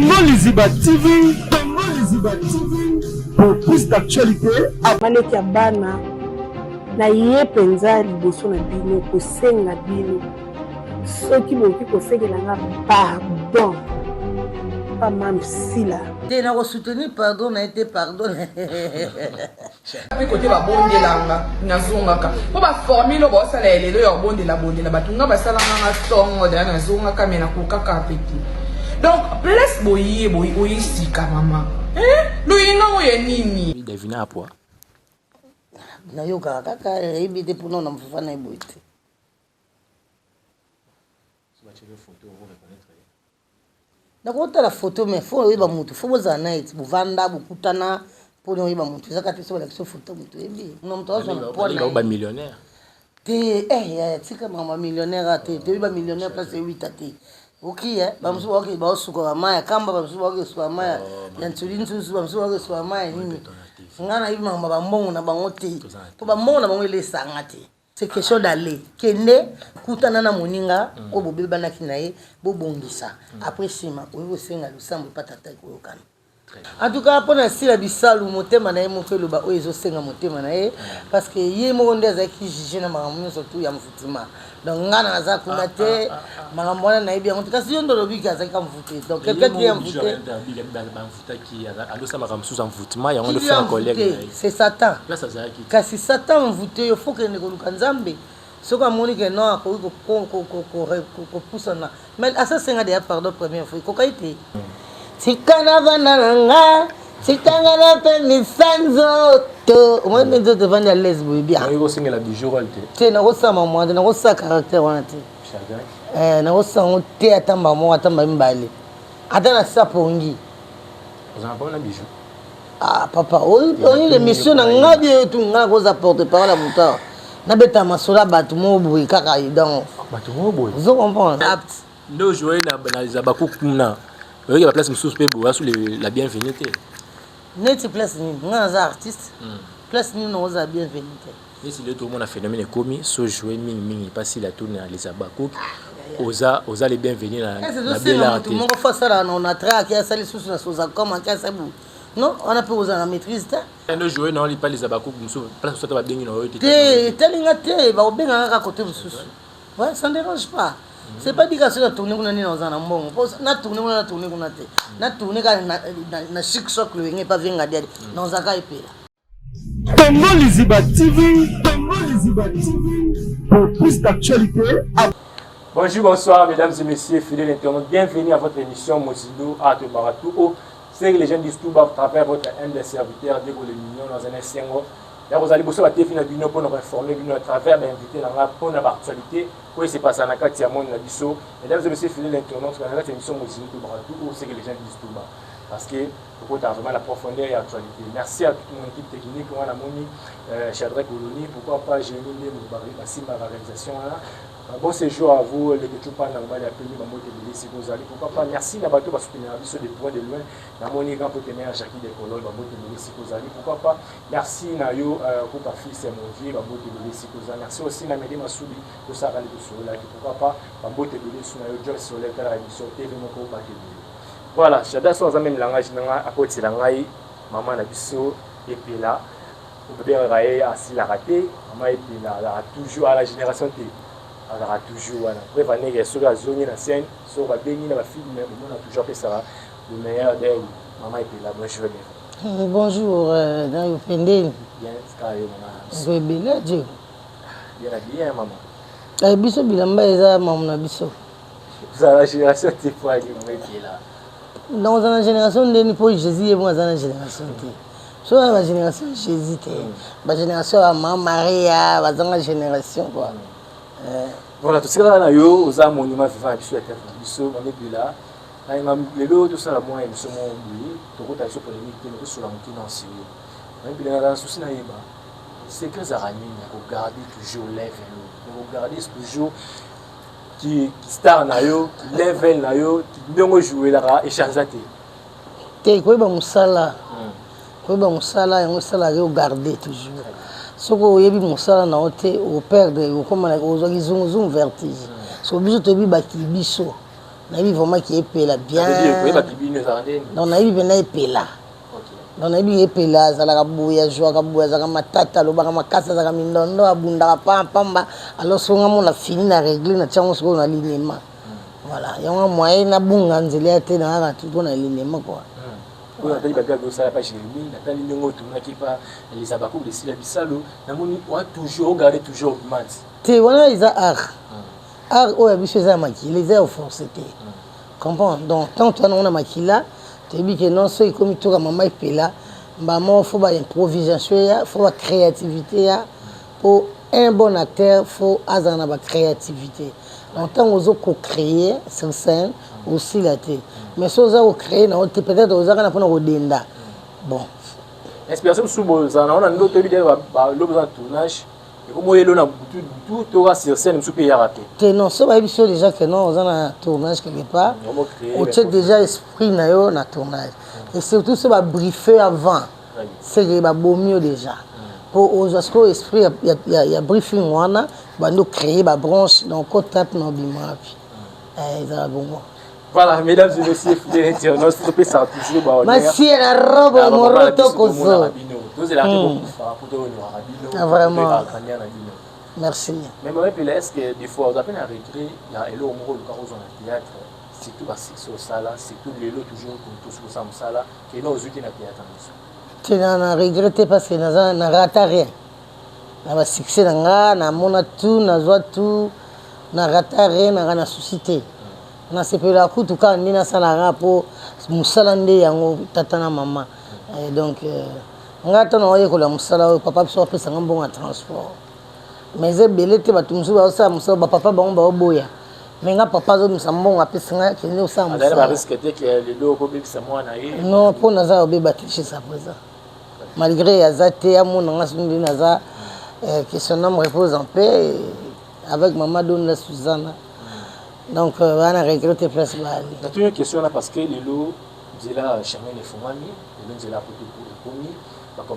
Congo Liziba TV, Congo Liziba TV, pour plus d'actualité. Maleki ya bana na ye mpenza liboso na bino kosenga bino soki bokoki kosengela nga pardon pa mamsila. Te nakosoutenir pardon na ye te, pardon. Mpe kote babondelanga, nazongaka mpo baformule oyo baosala ya lelo ya kobondela bondela bato, nga basalanga nga ntongo daya, nazongaka me nakokaka mpe te. Donc place boye boye oye sika mama, loyenga oyo ya nini? Davina Apwa. Nayokaka kaka, nayebi te mpona na mofufa na ye boye te. Nakotala photo, mais faut oyeba motu, faut bozala na ye ti bovanda, bokutana mpona oyeba motu. Eza kaka te so balakisi photo, motu oyebi na moto azwa na poids na ye. Bamillionnaire. Te, yaya, tika makambo ya millionnaire a te. Toyebi bamillionnaire place ewita te. Oki bamosusu baoke baosuka bamaya kamba, bamosusu baoke esuka maya ya nsuli nsusu, bamosusu baoke esuka maya nini. Ngai nayebi makambo ya bambongo na bango te, mpo bambongo na bango elesanga te. C'est question d'aller kende kutana na moninga oyo bobebanaki na ye, bobongisa. Après nsima oyi kosenga losambo epa tata, ekoyokana. En tout cas, mpona Sila Bisalu, motema na ye moko eloba oyo ezosenga motema na ye, parce que ye moko nde azalaki juge na makambo nyonso tu ya mvutima. Donc nga na naza kuna te, makambo wana nayebi yango te. Kasi yo nde olobi ke azalaki envoûté, donc quelqu'un qui est envoûté Bamvutaki, alosala makambo mosusu, envoûtement yango nde frère collègue na ye. C'est Satan. Place azalaki. Kasi Satan envoûté yo, faut kende koluka Nzambe. Soki amoni ke non, akoki kopusana, mais asasenga deya pardon première fois, ekokai te. Tika na vanda na nga, tikanga na pemisa nzoto, omoni nde nzoto evandi à l'aise boye bien. Kosengela bijou role te. Te, nakosala mwa te, nakosala caractère wana te. Nakosala yango te, ata mbala moko, ata mbala mibale, ata na sapongi. Ozala mpona bijou. Ah papa, oyo l'émission na nga bi oyo tu nga nakoza porte parole ya moto awa, nabeta masolo ya bato moko boye kaka. Donc bato moko boye. Ozo comprendre apte. Nde ojoue na Zabaku kuna, oyoki baplace mosusu mpe boye asu la bienvenue te. Neti place nini? Nga naza artiste, place nini nakozala bienvenue te? Neti lelo tomona phénomène ekomi so joue mingimingi mpasi la tourne na les Abakouk, oza le bienvenu na bela te. Moko fo asalaka na Onatra, ake asali susu na Sozacom, ake asali non wana mpe kozala na maîtrise te. Nde joue na lipa les Abakouk mosusu, place mosusu ata babengi na oyo te. Te, etalinga te, bakobengaka kaka côté mosusu. Ouais, ça ne dérange pas. C'est pas dit que na tourné kuna nini oza na mbongo. Po na tourné kuna, na tourné kuna te. Na tourné kaka na Chic Choc loyenge pa venga diadi. Na ozaka epela. Congo Liziba TV, Congo Liziba TV, pour plus d'actualité. Bonjour, bonsoir, mesdames et messieurs, fidèles internautes. Bienvenue à votre émission Mozido Art Baratou. C'est que les gens disent tout bas à travers votre humble serviteur, Diego le Mignon, dans un esengo. Ya kozala liboso batefi na bino mpona koinforme bino à travers bainvité na nga mpona baactualité oyo esepasa na kati ya monde na biso. Mesdames et messieurs, fidèles internautes, na kati ya émission Mozido Baratou, c'est que les gens disent tout bas. Parce que tokota vraiment la profondeur et actualité. Merci à toute mon équipe technique, wana moni Shadrach Oloni, pourquoi pas Jérémy Ndembo, Basimba la réalisation là. Bon séjour à vous, les Ketchupa na mobali ya pembe, bambote ebele esika ozali. Pourquoi pas merci na bato basoutenir biso de point de loin. Namoni grand partenaire Jackie de Colol, bambote ebele esika ozali. Pourquoi pas merci na yo Koupa fils mon vieux, bambote ebele esika ozali. Merci aussi na Mede Masudi, tosaka nde tosololaki. Pourquoi pas bambote ebele su na yo Joyce Soleil, tala émission TV moko bato ebele. Voilà, Shada so aza même langage na ngai, akotela ngai mama na biso Epela. Obengaka ye asilaka te, mama Epela azalaka toujours à la génération te, azalaka toujours wana. Preuve aneke soki azongi na scène, soki babengi na bafilme, bomona toujours apesaka le meilleur d'elle. Mama Epela, bonjour, bienvenue. Bonjour, nayo pendeni. Bien, kaka yo mama na biso. Ebele Dieu. Bien habillé, hein, mama. Biso bilamba eza mamu na biso. Ozala génération te po ali mama Epela. Donc oza na génération ndeni? Mpo Jésus ye mo aza na génération te. So oza na bagénération ya Jésus te, bagénération ya mama Maria bazanga génération quoi. Voilà, totikaka na yo, oza monument vivant ya biso ya théâtre na biso. Mama Epela, nayenga lelo tosala mwa émission moko boye, tokota biso polémique te, mais tosola moke na sérieux. Mama Epela, naza na souci nayeba secret ezalaka nini ya kogarde toujours level, ya kogarde toujours ki star na yo, level na yo, ndenge ojouelaka echange te. Te, koyeba mosala, koyeba mosala yango esalaka yo garde toujours. Soki oyebi mosala na yo te, operdre, okoma ozwaki zunguzungu, vertige. So biso toyebi baki biso. Nayebi vraiment ke Epela bien. Donc nayebi mpenza Epela. Donc nayebi Epela azalaka boye, azwaka boye, azalaka matata, alobaka makasi, azalaka mindondo, abundaka pamba pamba. Alors soki nga mona fini na regle na tiango sikoyo na linema. Voilà, yango moyen nabunga nzela ya te na kaka tuto na linema quoi. Oyo natali bagage osala pa Jérémie, natali ndenge otournaki pa les Abakouk de Sila Bisalo, namoni oa toujours ogarde toujours mat. Te wana eza art. Art oyo ya biso eza ya makila, eza ya force te. Comprends? Donc tant toza nango na makila, toyebi ke non, soki ekomi toka mama Epela, mbala moko faut ba improvisation ya, faut ba créativité ya, po un bon acteur faut azala na ba créativité. Donc ntango ozo ko-créer sur scène, osila te. Mais soki oza ko-créer na yo te, peut-être oza kaka mpona kodenda. Bon. Inspiration mosusu bozala nango na ndoto, oyebi te lobi oza na tournage, ekomi oyelo na butu butu toka sur scène mosusu mpe eyaka te. Te non, so bayebi so déjà que non, oza na tournage quelque part, otie déjà esprit na yo na tournage. Et surtout so babriefe avant, c'est que babomi yo déjà. Po ozwa sikoyo esprit ya briefing wana, bandi ocréer babranche, donc kota mpe na obima wapi. Ezala bongo. Voilà, mesdames et messieurs, fidèles internautes, topesaka toujours bahonneur. Masie na robe moroto kozo. Tozelaka te kokufa po tohonoraka bino. Ah, vraiment. Grandeur na bino. Merci. Mais mama Epela, est ce que des fois oza mpe na regret ya eloko moko oluka kozwa na théâtre, surtout basuccès osala, surtout lelo toujours tosuki kosala mosala keno ozwi te na théâtre na biso? Te, na regrette parce que naza na rata rien na basuccès na nga, namona tout, nazwa tout, na rata rien, nanga na souci te. Nasepelaka kutu kaka nde nasalaka mpo mosala nde yango tata na mama. Donc nga ntango naoyekola mosala oyo, papa biso apesanga mbongo ya transport, mais eza ebele te. Bato mosusu bazosala mosala, bapapa bango baoboya, mais nga papa azobimisa mbongo, apesanga, kende kosala. Azali na barisque te ke lelo okobebisa mwana ye? Non, mpo naza kobeba te jusqu'à présent, malgré aza te, amonanga soki nde naza, que son âme repose en paix avec mama Donda Suzana. Donc bana regrette place baali. Natuni question wana parce que lelo nzela Schengen efungwami, lelo nzela poto ekomi.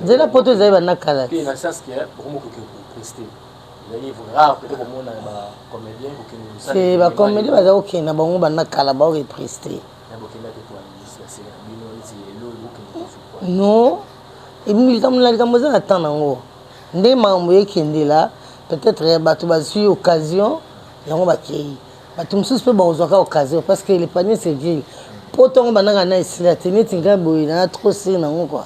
Nzela poto ezali banda kala. Te, na sens ke bokomokoki koprester, ezali rare peut-être komona bacomédien kokende mosala. Te, bacomédien baza kokende na bango banda kala, baoreprester. Bokendaki po basele na bino neti lelo bokende? Non, likambo na likambo eza na temps nango. Nde makambo ekendela, peut-être bato bazwi occasion yango bakei, bato mosusu mpe bakozwaka occasion parce que le panier c'est vide. Po ntongo bandaka na esila te, neti ngai boye naa trop sire nango quoi.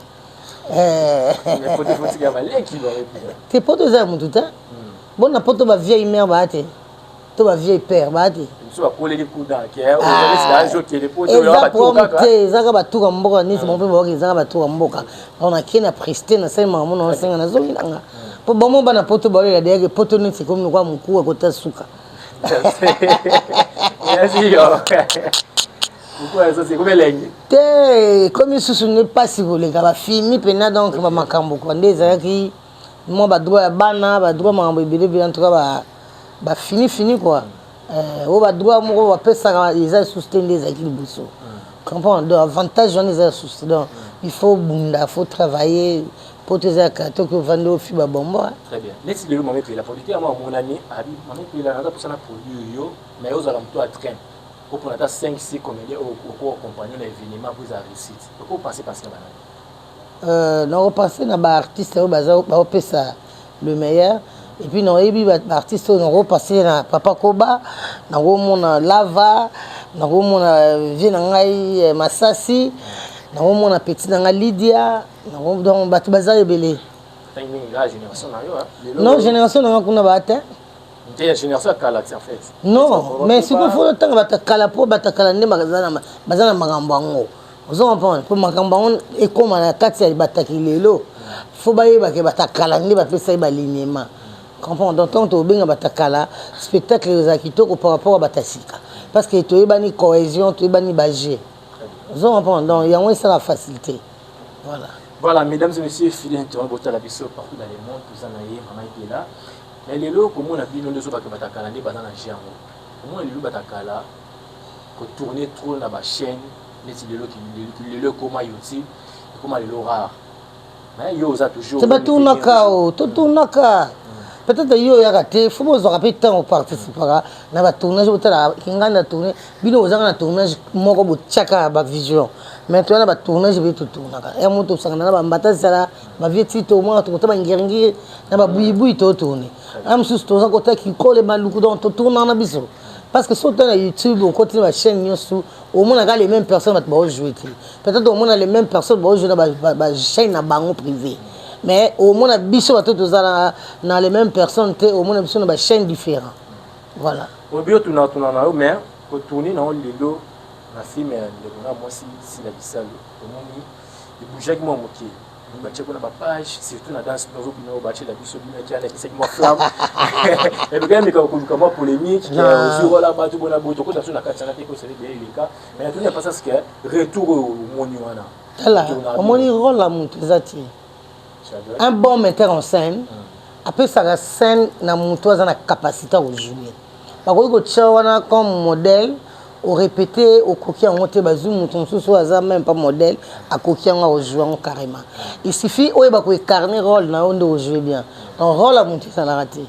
Te, poto eza ya motu te. Bona poto bavieille mère baya te, to bavieille père baya te. Eza problème te, ezaka batuka mboka neti bango mpe baoki, ezaka batuka mboka. Donc nakei na preste, nasali makambo na osenga, nazongi nanga, mpo bango bana poto baolela deyake poto neti ekomi lokwa mokuwa kota suka. Te, ekomi susu nde mpasi koleka bafimi mpena. Donc bamakambo kwa nde ezalaki mwa badroit ya bana, badroit, makambo ebele ebele. En tout cas bafini fini quoi. Oyo badroit moko bapesaka eza lisusu te nde ezalaki liboso, comprendre? Donc avantage wana eza lisusu te. Donc il faut bunda, faut travailler. Po to eza ya kala, toki ovandi ofi babombo. Très bien. Neti lelo mama Epela, producteur yango amonani abi: mama Epela, naza mposana produit yo, mais ozala moto ya train opona ata 5 6 comédien oyo oko accompagne na événement po eza réussite. Okopense pense na banani? Nakopense na baartiste oyo baopesa le meilleur. Et puis nayebi baartiste oyo nakopense na Papa Koba, nakomona Lava, nakomona vie na ngai Masasi, nakomona petit na ngai Lydia. Donc bato baza ebele. Non, génération na nga kuna baa te. Non, mais sikoyo faut otanga bato ya kala, mpo bato ya kala nde baza na makambo yango, ozo comprendre? Mpo makambo yango ekóma na kati ya bataki lelo, faut bayebake bato ya kala nde bapesaki balinema, comprendre? Donc ntango tobenga bato ya kala, spectacle ezala kitoko par rapport à bato ya sika, parce que toyebani cohésion, toyebani baje, ozo comprendre? Donc yango esala facilité, voilà. Voilà, mesdames et messieurs, fidèles internautes, botala biso partout dans le monde, toza na ye mama Epela. Mais lelo komona bino nde ozobaka bato ya kala nde baza na jeu yango. Komona lelo bato ya kala kotourner trop na bachaîne neti lelo, lelo ekóma YouTube, ekóma lelo rare. Mais yo oza toujours Te, batournaka o, totournaka. Peut-être yo oyaka te, faut bozwaka mpe ntango oparticipaka na batournage, botalaka kingai na tourne. Bino bozaka na tournage moko, botiaka bavision, mais toya na batournage ebele, totournaka ya moto, tosangana na bambata zala bavie ti tomona tokota bangiringiri na babuyibuyi, totourne na mosusu, toza kota kinkole maluku. Donc totournaka na biso, parce que soki otala na YouTube, okoti na bachaîne nyonso, omonaka les mêmes personnes, bato baojouer te. Peut-être omona les mêmes personnes baojouer na bachaîne na bango privé, mais omona biso bato toza na les mêmes personnes te, omona biso na bachaîne différent, voilà. Obi otunatuna na yo, mais kotourne na yo lelo na film ya ndeko na mwasi Sila Bisalu, omoni ebougeaki mwa moke, batie kuna bapage, surtout na danse nazobina oyo batiela biso bino eki wana, epesaki mwa flamme, ebekaki meka koluka mwa polémique, ozwi rola bato bona boye. Tokota so na kati wana te, kosala ebele eleka, mais natuni ya parce que retour oyo omoni wana. Tala, omoni, rôle ya moto eza te. Un bon metteur en scène apesaka scène na moto aza na capacité ya kojouer. Bakoki kotia wana comme modèle, orépété, okoki yango te, bazwi moto mosusu oyo aza même pas modèle, akoki yango, akojouer yango carrément. Il suffit oyeba koincarner rôle na yo nde ojouer bien. Donc rôle ya moto ezalaka te.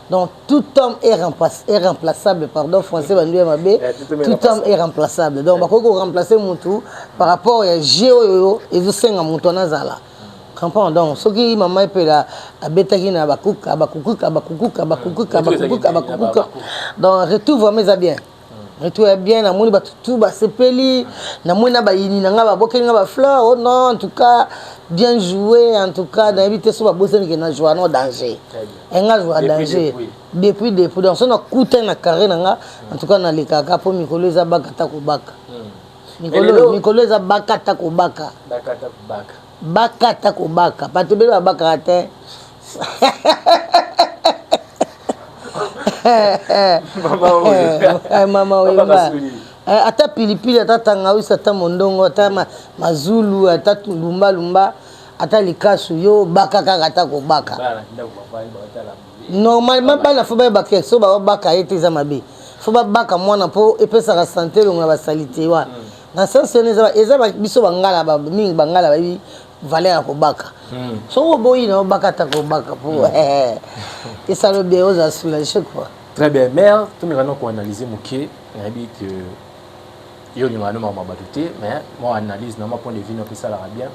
Donc tout homme est remplaçable. Pardon, français bandu ya mabe. Tout homme est remplaçable. Donc bakoki koremplacer motu par rapport ya jeu oyo ezosenga moto wana azala comprend. Donc soki mama Epela abetaki na bakuka, bakukuka, bakukuka, bakukuka, bakukuka, bakukuka, donc retour vraiment eza bien, retour ya bien. Namoni bato tu basepeli, namoni na bayini na nga babokeli nga bafleur. Oh non, en tout cas bien joué. En tout cas nayebi te so babosani ke na joie no danger, enga joie danger depuis. Donc so nakutani na carré na nga, en tout cas nalekaka, mpo mikolo eza baka ta kobaka, mikolo eza baka ta kobaka, baka ta kobaka. Bato ebele babakaka te. Mama Oyemba, ata pilipili, ata tangawisi, ata mondongo, ata mazulu, ata lumbalumba, ata likasu, yo baka kaka ata kobaka. Normalement bana faut bayebaka, so babaka ye te, eza mabe. Faut babaka mwana mpo epesaka santé, elongo na basalite wana. Na sens wana eza biso bangala mingi, bangala bayebi valeur ya kobaka. Soki oboyi na obaka ata kobaka mpo esala bien, ozala soulagé quoi. Très bien, mère. Tomeka no koanalyse moke. Nayebi ke yo olingaka no makambo ya bato te, mais mwa analyse na mwa point de vue no mpe esalaka bien.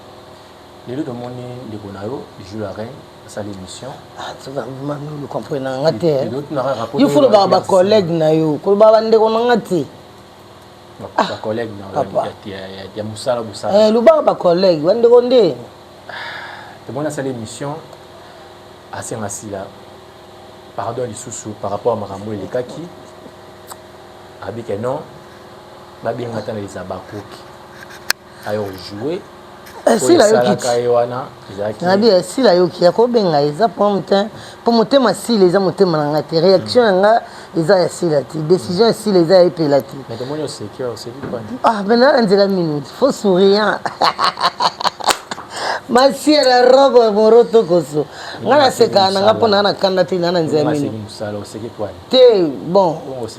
Lelo tomoni ndeko na yo Bijou la Reine asali émission. Comprendre na nga te. Yo faut lobaka bacollègue na yo, kolobaka bandeko na nga te. Bacollègue ya mosala bosala. Lobaka bacollègue, bandeko nde. Tomoni asali émission, asenga Sila pardon lisusu par rapport à makambo elekaki. Abike non, babenga ata na eza bakoki ayo jouer. Esila yoki. Ye wana ezalaki. Nabi esila yoki ya kobenga, eza problème te, mpo motema Sila eza motema na nga te. Réaction na nga eza ya Sila te, décision ya Sila eza ya Epela te. Mais tomoni oseki, oseki kwani? Ah, mais na nzela minute, faut sourire. Masiela robe moro tokoso, nga nasekaka na nga mpo na na kanda te, na nzela minute. Mosala oseki kwani? Te, bon,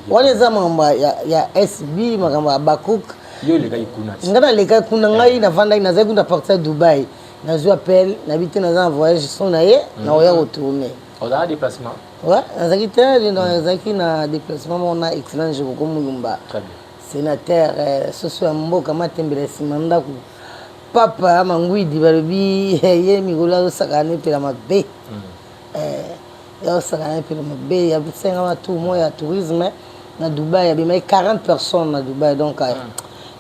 wana eza makambo ya SB, makambo ya Bakuk. Yo olekaki kuna. Nga nalekaki kuna, ngai navandaki, nazalaki kuna partir ya Dubai. Nazwi appel, nayebi te, naza na voyage son na ye, nakoya kotourner. Ozala déplacement? Ouais, nazalaki te, nazalaki na déplacement moko na excellent Jekoko Mulumba, sénateur, soso ya mboka, matembela nsima ndako, papa ya mangwidi. Balobi ye mikolo azosakana na Epela mabe, azosakana na Epela mabe. Yasenga tour moko ya tourisme na Dubai, abimaki 40 personnes na Dubai. Donc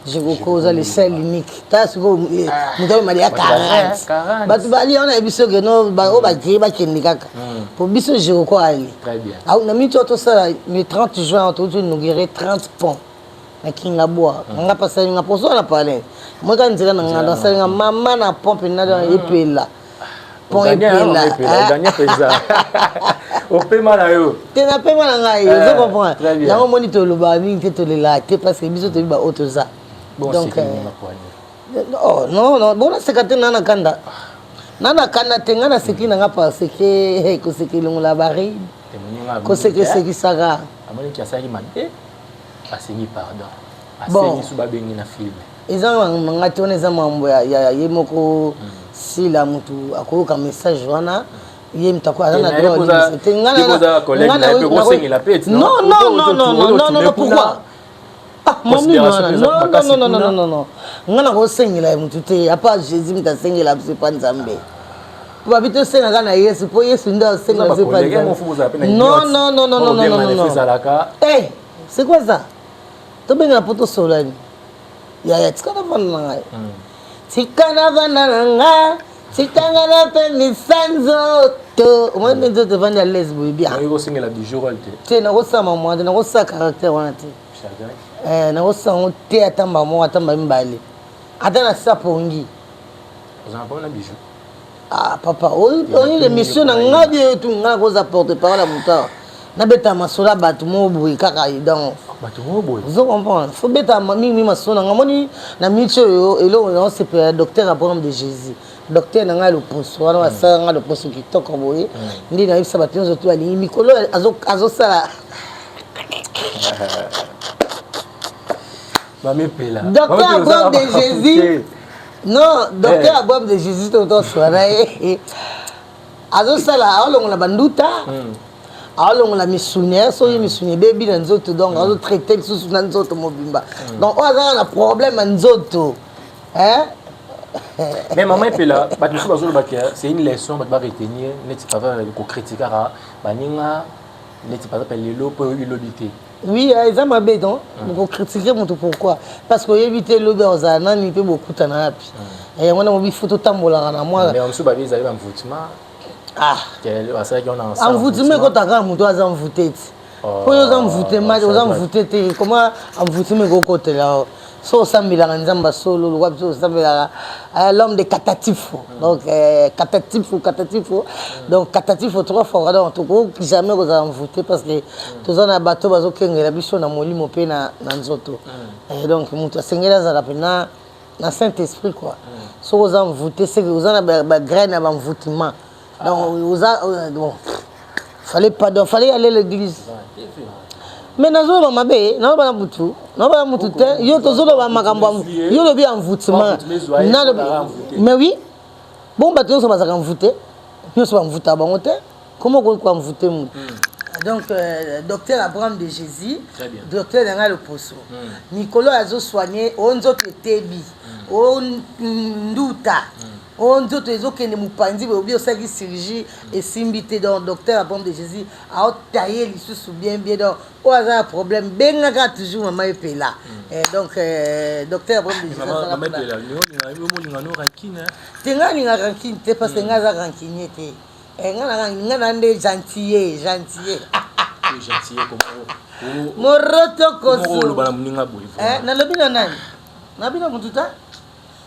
Jekoko oza le seul unique. Ta sikoyo moto abimali ya 40, bato bali wana, yebi soki no oyo bakei, bakende kaka po biso Jekoko ali na miniti oyo tosala le 30 juin, touti inauguré 30 pont na Kingabwa. Nga mpe asalinga mposo wana pale moka nzela na nga, asalinga mama na pont mpenza Epela, pont Epela. Opema na yo. Te, napema na ngai, ozo comprendre yango. Omoni, tolobaka mingi te, tolelaka te, parce que biso toyebi baoyo toza. Donc oh, non non, bona seka te, na na kanda, na na kanda te. Ngai naseki na nga parce que koseka elongola baride, koseka esekisaka. Amoniki asalaki mabe, asengi pardon, asengi su babengi na film. Eza nga te, wana eza mambo ya ye moko. Sila motu akoyoka message wana. Ye moto aza na droit olimbisa te. Non, non, non, non, non, non, non, pourquoi? Ah, mami wana, non, non, non, non, non, non, nga nakosengela ye motu te, apa Jésus moto asengela biso epa Nzambe. Po babi tosengaka na Yesu, po Yesu nde asengela biso epa Nzambe. Non, non, non, non, non, non, non, non. Eh, c'est quoi ça? Tobengana po tosolani. Yaya, tika navanda na ngai. Tika navanda na ngai. Tika nga napemisa nzoto. Omoni nde nzoto evandi à l'aise boye bien. Okoki kosengela bijou role te. Te, nakosala makambo wana te, nakosala caractère wana te. Eh, nakosala yango te, ata mbala moko, ata mbala mibale. Ata na sapongi. Ozala na bijou. Ah papa, oyo l'émission na ngai bi oyo tu ngai nakoza porte parole ya moto awa. Nabeta masolo ya bato moko boye kaka donc. Bato moko boye. Ozo comprendre? Faut beta mingi mingi masolo na ngai. Moni na minute oyo eloko na osepela docteur Abraham de Jésus. Docteur na ngai loposo wana basala ngai loposo kitoko boye. Nde nayebisa bato nyonso tu balingi mikolo azosala. Mamepela. Docteur Abraham de Jésus. Non, docteur Abraham de Jésus totoswana ye. Azosala aolongola banduta. Aolongola misuni, soki misuni ebebi na nzoto, donc azotraite lisusu na nzoto mobimba. Donc oyo azala na problème ya nzoto. Hein? Mais maman Epela, bato mosusu bazoloba ke c'est une leçon bato baretenir neti par exemple kokritikaka baninga neti par exemple lelo mpo oyebi lobi te. Oui, eza mabe donc kokritike moto pourquoi? Parce que oyebi te lobi ozala nani mpe bokutana wapi. Yango wana mobi fo totambolaka na mwa. Mais mosusu babi ezali bamvutima. Ah. Basalaki wana envoûtement ekotaka moto aza envoûté ti. Po yo oza envoûté, oza envoûté te, comment envoûtement ekokotela? So osambelaka Nzambe solo, lokwa biso osambelaka l'homme de Katatifo. Donc Katatifo, Katatifo. Donc Katatifo trois fois, donc tokoki jamais kozala envoûté parce que toza na bato bazokengela biso na molimo mpe na nzoto. Donc moto asengeli azala mpena na Saint-Esprit quoi. Soki oza envoûté, c'est que oza na ba graine ya ba envoûtement. Donc oza bon, fallait pas, donc fallait aller à l'église. Mais nazoloba mabe, nazoloba na mutu, nazoloba na mutu te, yo tozoloba makambo, yo lobi envoûtement. Mais oui, bon bato nyonso bazalaka envoûté, nyonso bamvuta bango te, comment okoki koenvoûter mutu? Donc docteur Abraham de Jésus, docteur na ngai loposo. Mikolo azo soigner o nzoto etebi, o nduta, o nzoto ezokende mopanzi boye, obi osalaki chirurgie esimbi te. Donc docteur Abraham de Jésus aotaye lisusu bien bien. Donc oyo aza na problème, bengaka toujours mama Epela. Donc docteur Abraham de Jésus te, ngai alinga rancune te parce que ngai aza rancunier te. Nga na nde gentil, gentil. Moroto koso. Nalobi na nani? Nalobi na mutu ta?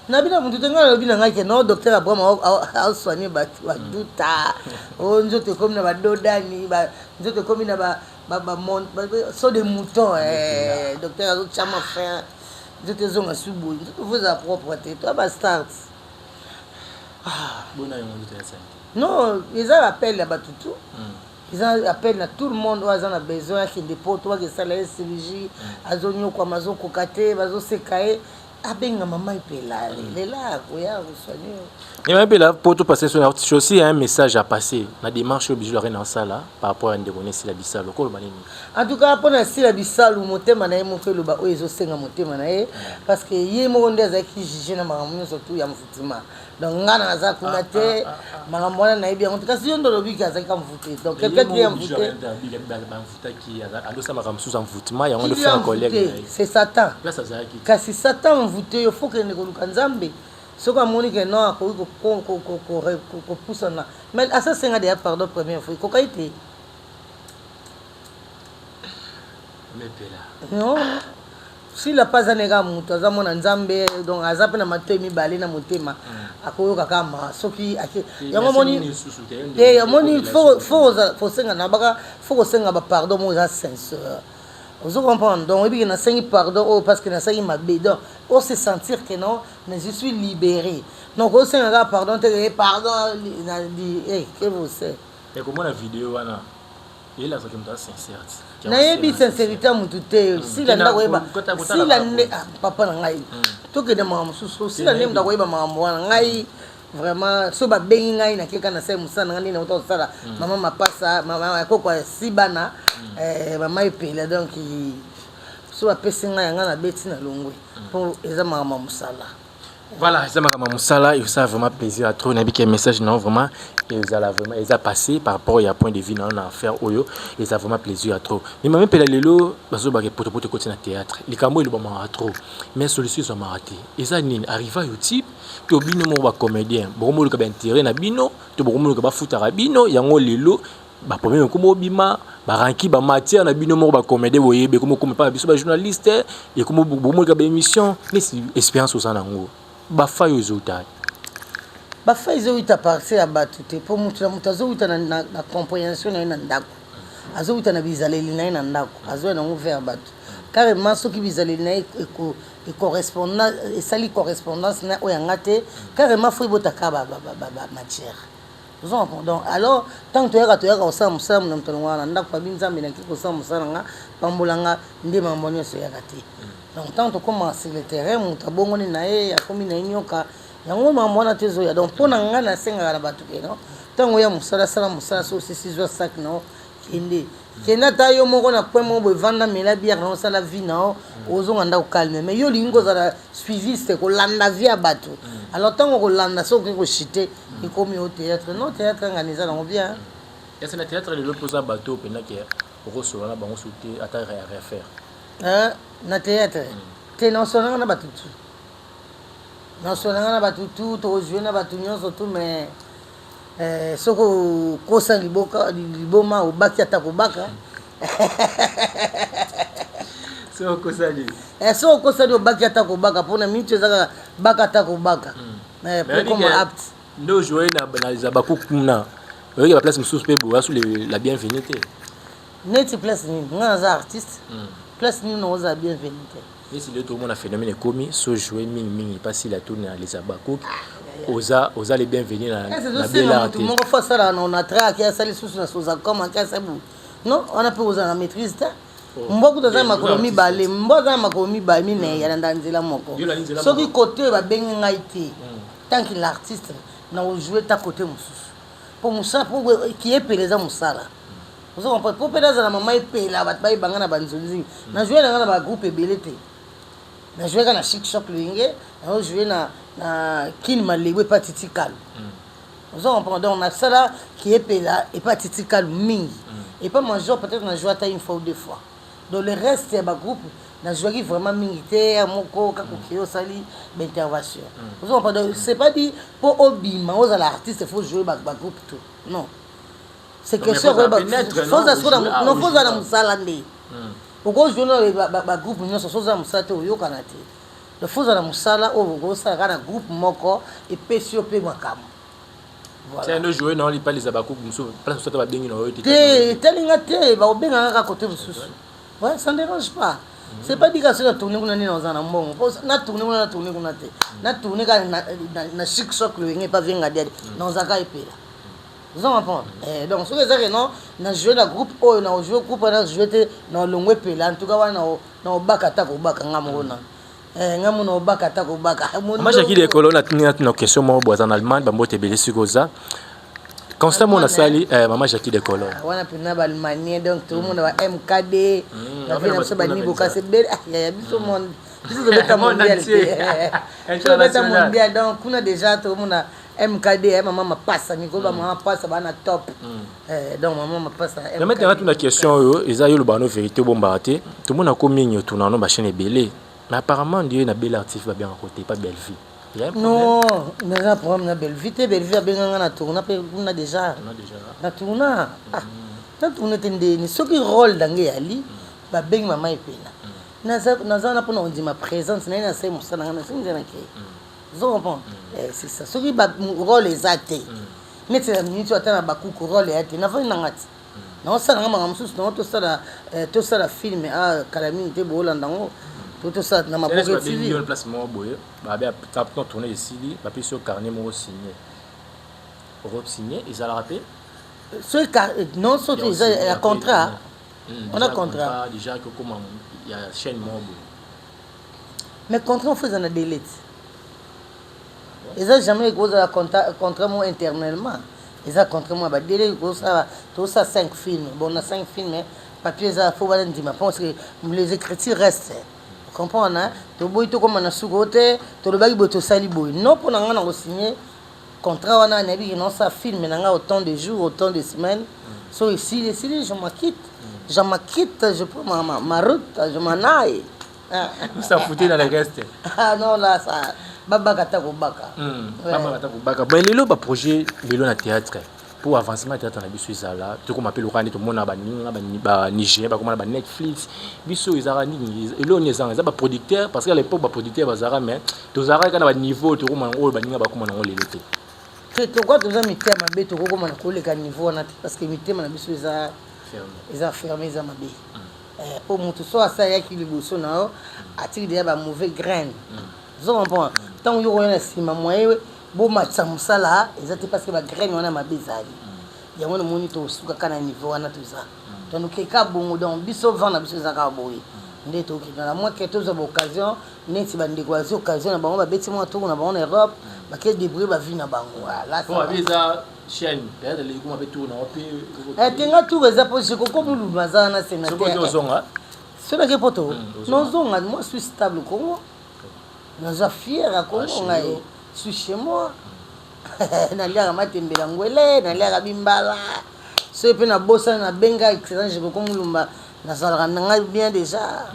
Nalobi na mutu te, ngai nalobi na ngai ke non, docteur Abraham asoigne bato baduta. O nzoto ekomi na badodani, nzoto ekomi na ba saut de mouton. Docteur azotia ma fin. Nzoto ezonga su boye. Nzoto faut ezala propre te. Toi ba stars. Non, eza appel ya bato tout. Eza appel na tout le monde oyo aza na besoin akende poto, akesala ye chirurgie, azonyokwama, azokoka te, bazoseka ye, abenga mama Epela lela akoya kosoigne. Mais mama Epela, pour tout passer sur aussi il y a un message à passer na démarche oyo bijou la reine asala par rapport à ndeko ne Sila Bisalu koloba nini? En tout cas mpona Sila Bisalu, motema na ye moko eloba oyo ezosenga motema na ye, parce que ye moko nde azalaki juge na makambo nyonso tu ya mvutima. Donc nga na naza kuna te, makambo wana nayebi yango te. Kasi yo nde olobi ke azalaki envoûté, donc quelqu'un qui est envoûté c'est Satan. Kasi Satan envoûté yo, faut kende koluka Nzambe. Soki amoni ke non, akoki kopusana, mais asasenga deya pardon première fois, ekokai te. Non, Sila mpe aza neka moto, aza mwana Nzambe, donc aza mpe na matoi mibale na motema, akoyoka kaka ma soki yango moni te. Omoni, faut kosenga na baka, faut kosenga bapardon moko eza sincère, ozo comprendre? Donc oyebi ke nasengi pardon oyo parce que nasengi mabe, donc o se sentir que non, mais je suis libéré. Donc osenga kaka pardon te, pardon ke vose. Komona video wana elakisaki moto aza sincère. Nayebi sincérité ya motu te. Sila nde akoyeba. Sila nde papa na ngai. Tokende makambo mosusu. Sila nde moto akoyeba makambo wana. Ngai Vraiment so babengi ngai nakeka na sali mosala na ngai nde nauta kosala mm. Mama mapasa, mama koko ya sibana mm. Eh, mama epela, donc so bapesi ngai yanga nabeti na longwe mpo eza makambo ya mosala. Voilà, eza makambo ya mosala. Esala vraiment plaisir à trop. Nayebi ke message na yo vraiment ezala vraiment eza passé par rapport ya point de vue na yo na affaire oyo. Eza vraiment plaisir à trop. Mais mama epela, lelo bazobaka potopoto ekoti na théâtre, likambo elobamaka trop mais solution ezwamaka te. Eza nini? Arriva YouTube to bino moko bacomédien bokomoluka baintérêt na bino to bokomoluka bafutaka bino yango. Lelo baproblème ekoma obima, baranki bamatière na bino moko bacomédien, boyebi ekoma okoma epa na biso bajournaliste, ekoma bomolika baémission. Neti expérience oza nango, bafai oyo ezota? Bafai ezowuta partir ya bato te, mpo motu na moto azowuta na compréhension na ye na ndako, azowuta na bizaleli na ye na ndako, azoya nango vers bato carrément. Soki bizaleli na ye esali correspondance na oyo yanga te carrément, faut ebotaka bamatière. Donc alors, ntango toyaka kosala mosala, na moto alongwaka na ndako abi: "Nzambe, naki kosala mosala na nga, pambolanga." Nde mambo nyonso eyaka te. Donc ntango tokómaka sur le terrain, moto abongoni na ye, akomi na ye nyoka, yango makambo wana te ezoya. Donc mpo na ngai, nasengaka na bato ke non, ntango oya mosala, sala mosala. So osisi, zwa sac na yo, kende, kende ata yo moko na coin moko boye, vanda, mela bière na, osala vie na yo, ozonga ndako calme. Mais yo olingi kozala suiviste, kolanda vie ya bato. Alors ntango kolanda, soki okoki kochite, ekomi o théâtre. Non, théâtre ngani eza nango bien. Ese na théâtre lelo mpoza bato mpenza ke okosola na bango so te, ata refaire? Na théâtre te, naosolanga na bato tu, naosolanga na bato tu, tokozwe na bato nyonso tu. Mais soki okosa liboka liboma, obaki ata kobaka. Soki okosali? Soki okosali, obaki ata kobaka. Mpona miniti eza kaka baka ata kobaka po koma apte. Nde ojoue na Zabaku kuna, oyoki baplace mosusu mpe boya su la bienvenue te? Neti place nini? Nga naza artiste, place nini nakozala bienvenue te? Neti lelo tokomona phénomène ekomi so joue mingimingi mpasi la tourne na les Abakouk, oza le bienvenu na Bela te? Moko fo asalaka na Onatra, ake asali susu na Sozacom, ake asali non, wana mpe ozala na maîtrise te. Mbwa kutu aza na makolo mibale, mbwa aza na makolo mibale minei, alanda nzela moko. Soki kote oyo babengi ngai te, tant que l'artiste, na ojoue ta kote mosusu, mpo mosala, mpo kiepela eza mosala. Ozo comprendre? Mpo mpe nazala mama epela, bato bayebanga na banzonzingi. Najoue na nga na bagroupe ebele te. Najoue kaka na Chic Choc Loyenge, naojoue na Kin Malebo epa Titi Kalu. Ozo comprendre? Donc nasala kiepela epa Titi Kalu mingi, epa Major peut-être najoue ata une fois ou deux fois. Donc le reste ya bagroupe, nazwaki vraiment mingi te, ya moko kaka okei osali baintervention. Ozo comprendre? Donc c'est pas dit mpo obima ozala artiste, faut jouer bagroupe tout, non. C'est question non, faut ozala na mosala nde okozwa na bagroupe nyonso. So ozala mosala te, oyokana te. Donc faut ozala na mosala oyo okosala kaka na groupe moko, epesi yo mpe makambo. Joue na lipalisa bakuku mosusu, place mosusu ata babengi na oyo te? Te, etalinga te, bakobengaka kaka kote mosusu. Ouais, ça ne dérange pas. C'est pas dit que soki na tourne kuna nde naza na mbongo. Po na tourne kuna, na tourne kuna te, na tourne kaka na Chic Choc Loyenge epa Venga Diade, nazalaka epela. Oza comprendre? Donc soki eza ke non, na joue na groupe oyo, na ojoue groupe wana, joue te na olongo epela. En tout cas wana na obaka ata kobaka, nga moko na nga mona obaka ata kobaka. Mama Jackie Lekolo, na question moko boye, aza na Allemagne, bambote ebele. Soki oza constat mo nasali, mama Jackie Dekolo. Wana mpena baallemanien, donc tomona ba MKD bavie na biso, banibokasi ebele ya biso monde. Biso tobeta mondial te, tobeta mondial. Donc kuna déjà tomona MKD, mama mapasa, mikolo bamama mapasa baa na top. Donc mama mapasa. Permettre tuna question oyo eza yo loba no vérité, obombaka te. Tomona ko mingi otuna no bachaîne ebele, mais apparemment ndie na Belle Artif babengaka te, pas Bellevue. Non, naza problème na Bellevue te. Bellevue abenganga na tourna mpe kuna déjà, na tourna, na tourne te. Ndeni soki rôle nange eyali, babengi mama epela, naza wana mpona kondima présence na ye, nasali mosala nga, nasengi nzela nakei. Ozo comprendre? C'est ça. Soki rôle eza te, neti na minute oyo, ata na bakuku rôle eya te, nafandi nanga ti naosala nga makambo mosusu nango. Tosala film kala mingi te, boolanda yango, to tosala na Maboke TV. Place moko boye, babe tourne esili, bapesi yo carnet moko signé, okosigne, ezalaka mpe? Soki non, soki eza ya contrat, on a contrat. Déjà kokoma ya chaîne moko boye. Mais contrat faut eza na délai ti. Eza jamais ekozala contrat moko internellement. Eza contrat moko ya ba délai kosala tosala 5 films. Bon na 5 films papier eza faut bana ndima parce que les écritures restent. Comprendre hein? Toboyi tokoma na suka oyo te tolobaki boye tosali boye. Non mpo na ngai na kosigner contrat wana nayebi ke naosala film na ngai autant de jours, autant de semaines. So esili esili, je m'acquitte. Je m'acquitte, je prends ma route, je m'en aille. Ça foutait dans le reste. Ah non là ça babaka ta kobaka. Babaka ta kobaka. Bon lelo ba projet lelo na théâtre pour avancement théâtre na biso ezala tokoma mpe lokola nde tomona baninga banigérien bakoma na banetflix biso ezalaka nini eloko nini ezanga eza baproducteur parce que à l'époque baproducteur bazalaka mais tozalaka kaka na baniveau tokoma nango oyo baninga bakoma nango lelo te. Te tokoka toza mitema mabe tokokoma na koleka niveau wana te parce que mitema na biso eza eza ferme eza mabe. Po moto so asalaki liboso na yo atiki deja ba mauvais graine. Ozo comprendre? Ntango yo koya na nsima moyen bomatisa mosala eza te parce que ba graine wana mabe ezali. Yango namoni tosuka kaka na niveau wana toza. Donc keka bongo donc biso vent na biso eza kaka boye. Nde tokende na mwa ke tozwa ba occasion neti bandeko bazwi occasion na bango babeti mwa tour na bango na Europe bake débrouiller ba vie na bango. Voilà. Po babi eza chaîne peut-être lekoma mpe tour na yo mpe. Tenga tour eza po Jekoko Mulumba aza wana sénateur. Soki ozonga. Soki nake poto nozonga moi suis stable Congo. Naza fier ya Congo ngai. Suis chez moi. Naliaka matembela ngwele, naliaka bimbala. Soki mpe nabosani nabenga excellent Jekoko Mulumba nazalaka na ngai bien déjà.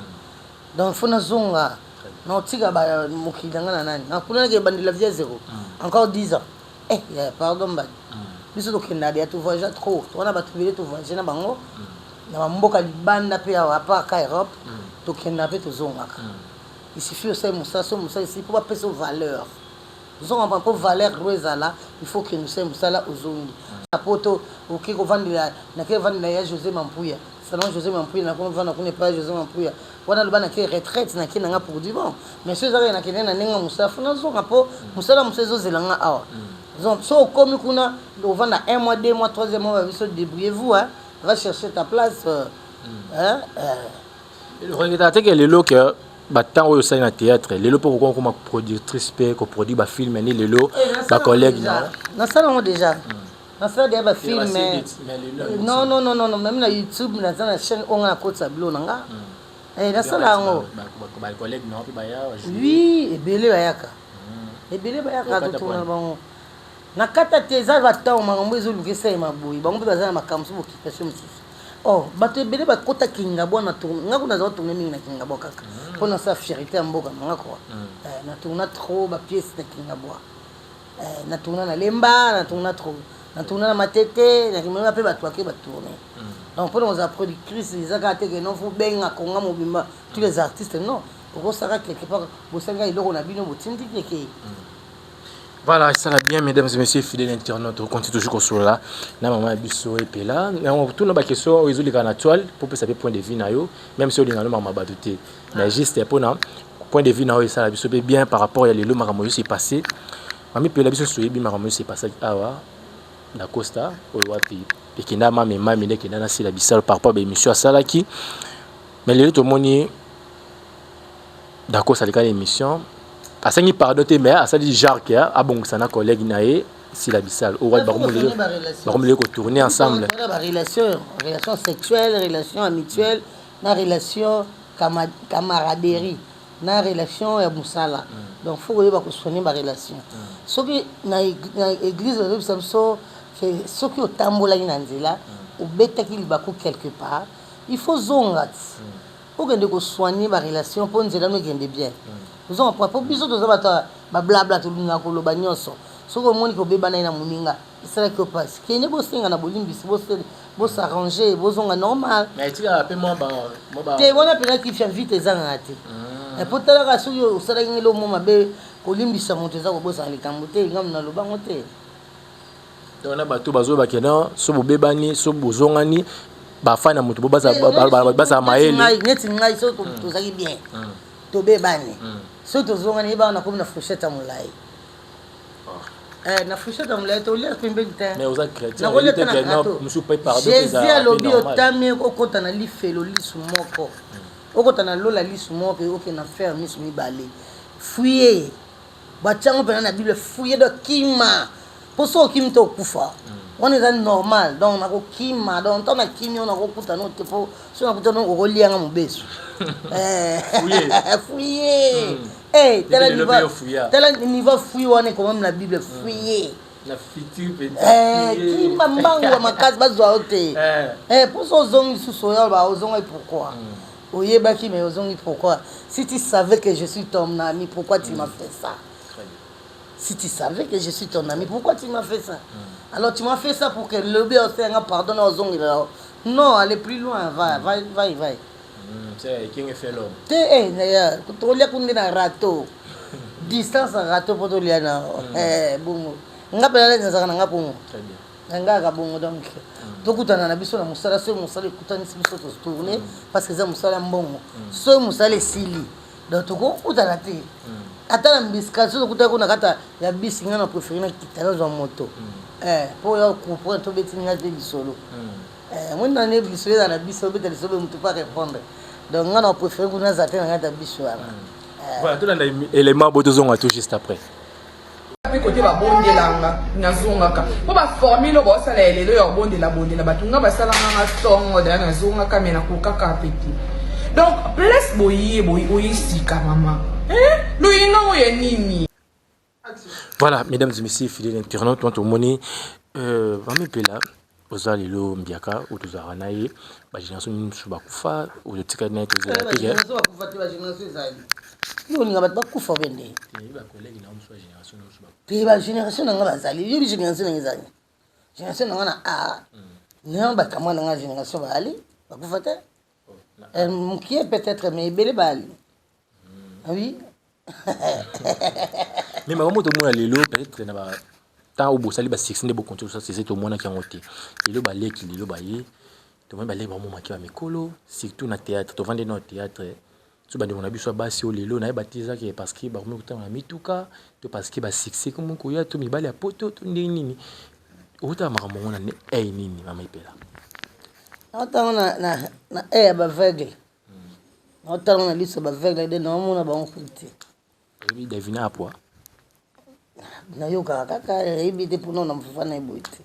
Donc faut nazonga. Naotika ba mokili na ngai na nani. Nakuna nake ebandela vie zéro. Encore 10 ans. Eh, yeah, pardon mbadi. Biso tokendaka deya tovoyage trop. Wana bato ebele tovoyage na bango. Na bamboka libanda mpe awa apart ka Europe tokendaka mpe tozongaka. Il suffit osali mosala so mosala esili mpo bapesa yo valeur. Ozo comprendre mpo valeur ro ezala il faut okende osali mosala ozongi. Na poto oke kovandela nake kovandela ya José Mampuya. Salon José Mampuya nakomi kovanda kuna epai ya José Mampuya. Wana aloba nake retraite nake nanga pour du bon. Mais so ezalaka nakende na ndenge ya mosala fo nazonga mpo mosala mosusu ezozela nga awa. Donc so okomi kuna ovanda 1 mois 2 mois 3 mois babiso débrouillez-vous hein. Va chercher ta place. Hein? Regrettaka te ke lelo ke batemps oyo osali na théâtre lelo mpo kokoma koma productrice mpe koproduire bafilme ni lelo bacollègue na nasala yango déjà. Nasala déjà bafilme. Non non non non même na YouTube naza na chaîne oyo nga nakotisa bilo na nga. Nasala yango. Bacollègue na mpe baya. Oui, ebele bayaka. Ebele bayaka totuna bango. Na kata te eza batango makambo ezoluka esalema boye bango mpe baza na makambo mosusu boccupation mosusu. Oh, bato ebele bakota Kingabwa na tourne nga kuna naza tourne mingi na Kingabwa kaka mpo nasala fierté ya mboka na nga quoi. Na tourna trop ba pièces na Kingabwa. Na tourna na Lemba, na tourna trop. Na tourna na Matete, na Kingabwa mpe bato bake ba tourne. Donc mpona kozala productrice eza kaka te ke non faut benga konga mobimba tous les artistes non. Okosaka quelque part bosalika eloko na bino botindi keke. Voilà, ça va bien, mesdames et messieurs, fidèles internautes. On continue toujours sur là. Na maman biso et puis là, on tourne ba question oyo ezoleka na toile pour que ça point de vue na yo, même si olinga no mama bato te. Mais juste pour na point de vue na yo ça biso bien par rapport ya lelo makambo oyo s'est passé. Mami pela biso soyebi makambo oyo s'est passé awa na Costa oyo wapi ekenda mame mame nde ekenda na sila bisalo par rapport ba émission asalaki. Mais lelo tomoni Dacosta aleka na émission asengi pardon te mais asali genre ke abongisa na collègue na ye Sila Bisal oyo wapi bakomeli kotourner ensemble. Ba relation, relation sexuelle, relation amitielle, na relation camaraderie, na relation ya mosala. Donc faut koyeba kosoigner ba relation. Soki na église bazobisa biso ke soki otambolaki na nzela obetaki libaku quelque part, il faut zonga ti. Okende kosoigner ba relation mpo nzela no ekende bien. Ozo comprendre? Po biso toza bato ba blabla tolingaka koloba nyonso. Soki omoni kobebana ye na moninga esalaki yo mpasi, kende bosenga na bolimbisi, bosarrange, bozonga normal. Mais etikaka mpe mwa ba te wana mpena kifia vite ezangaka te. Po talaka soki osalaki ngai eloko moko mabe, kolimbisa moto eza kobosana likambo te, ngambo nalobango te. Donc na bato bazoyeba ke non so bobebani so bozongani bafani na moto bo bazala mayele. Neti ngai so tozalaki bien tobebani soki tozongani yebaka nakomi na fourchette ya molai. Na fourchette ya molai tolia pembeni te. Mais oza chrétien, oyebi te ke non mosusu mpe pardon Jésus alobi otami okota na lifelo lisu moko, okota na lola lisu moko, okende na fer misu mibale. Fuye. Batyango mpena na Bible, fouye do kima. Mpo soki okimi te okufa. Wana eza normal. Donc nakokima, donc ntango nakimi oyo nakokuta no te, mpo soki nakuta no okolia nga mobesu. Fouye. Eh, tala niveau, tala niveau fouye wana ekomami na Bible, fouye. Na futur mpenza. Eh, kima mbangu ya makasi bazwa yo te. Eh, mpo so ozongi lisusu oyo ba ozongaki pourquoi? Oyebaki mais ozongi pourquoi? Si tu savais que je suis ton ami, pourquoi tu m'as fait ça? Si tu savais que je suis ton ami, pourquoi tu m'as fait ça? Alors tu m'as fait ça pour que lobi osenga pardon na ozongela. Non, allez plus loin, va, va, va, va. C'est fait l'homme. Te eh tolia kunde na râteau. Distance na râteau po tolia na eh bongo. Nga pela nazaka na nga bongo. Très bien. Na nga ka bongo donc tokutana na biso na mosala, soki mosala ekutanisi biso totourne parce que eza mosala mbongo. Soki mosala esili donc tokokutana te. Ata na mbisika soki tokutaki kuna kati ya bisi, nga na préféré na kita nazwa moto mpo ya comprendre tobeti nga te lisolo. Moi na nde lisolo eza na biso, obeta lisolo motu pa répondre, donc nga na préféré kuna aza te na kati ya biso wana. Voilà, tolanda élément bo tozonga tout juste après. Mpe kote babondelanga nazongaka, mpo baformule oyo baosala ya lelo ya kobondela bondela bato, nga basalanganga ntongo daya nazongaka, me nakokaka mpe te. Donc place boye boye oye sika mama loyinga oyo ya nini? Voilà, mesdames et messieurs, fidèles internautes, tomoni Mama Epela oza lelo mbiaka oyo tozalaka na ye, bagénération mosusu bakufa, oyo totikali na ye tozela te. Bakufa te, bagénération ezali. Yo olinga bato bakufa mpe nde bacollègue na yo mosusu ya génération mosusu. Te, bagénération na nga bazali. Yobi génération na nga ezali génération na nga na a na bakamwa na nga, génération bazali, bakufa te. Mokie peut-être, mais ebele bazali, oui. Mais makambo tomona lelo, peut-être na ba temps oyo bosali basuccès nde bokontinue kosala succès, tomonaki yango te. Lelo baleki, lelo baye, tomoni baleki bamomaki bamikolo, surtout na théâtre. Tovandi na théâtre so bandeko na biso ya basi oyo lelo nayeba te ezaki parce que bakomi kotanga na mituka to parce que basuccès komi koya to mibali ya poto to ndenge nini. Okotala makambo ngo na ei nini, Mama Epela? Naotango na e ya baaveugle, naotango na liso baaveugle de naomona bango kutu te. Oyebi Davina Apwa? Nayokaka kaka, nayebi te mpona na mofufa na ye boye te.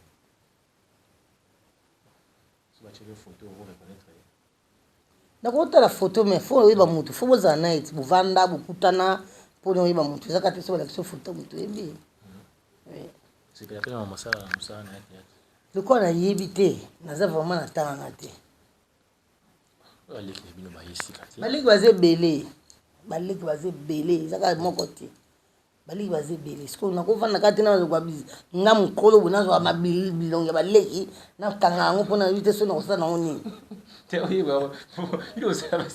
Nakotala photo, mais faut oyeba motu, faut bozala na ye ti bovanda bokutana mpona oyeba motu. Eza kaka te so balakisi photo motu oyebi. Lokola nayebi te, naza vraiment na tanganga te. Baleki baza ebele, baleki baza ebele, eza kaka moko te, baleki baza ebele. Sikoyo nakovanda kaka te, nazwa nga mokolo boye, nazwa bilongi ya baleki, nakanga yango mpona yebi te so nakosala nango nini.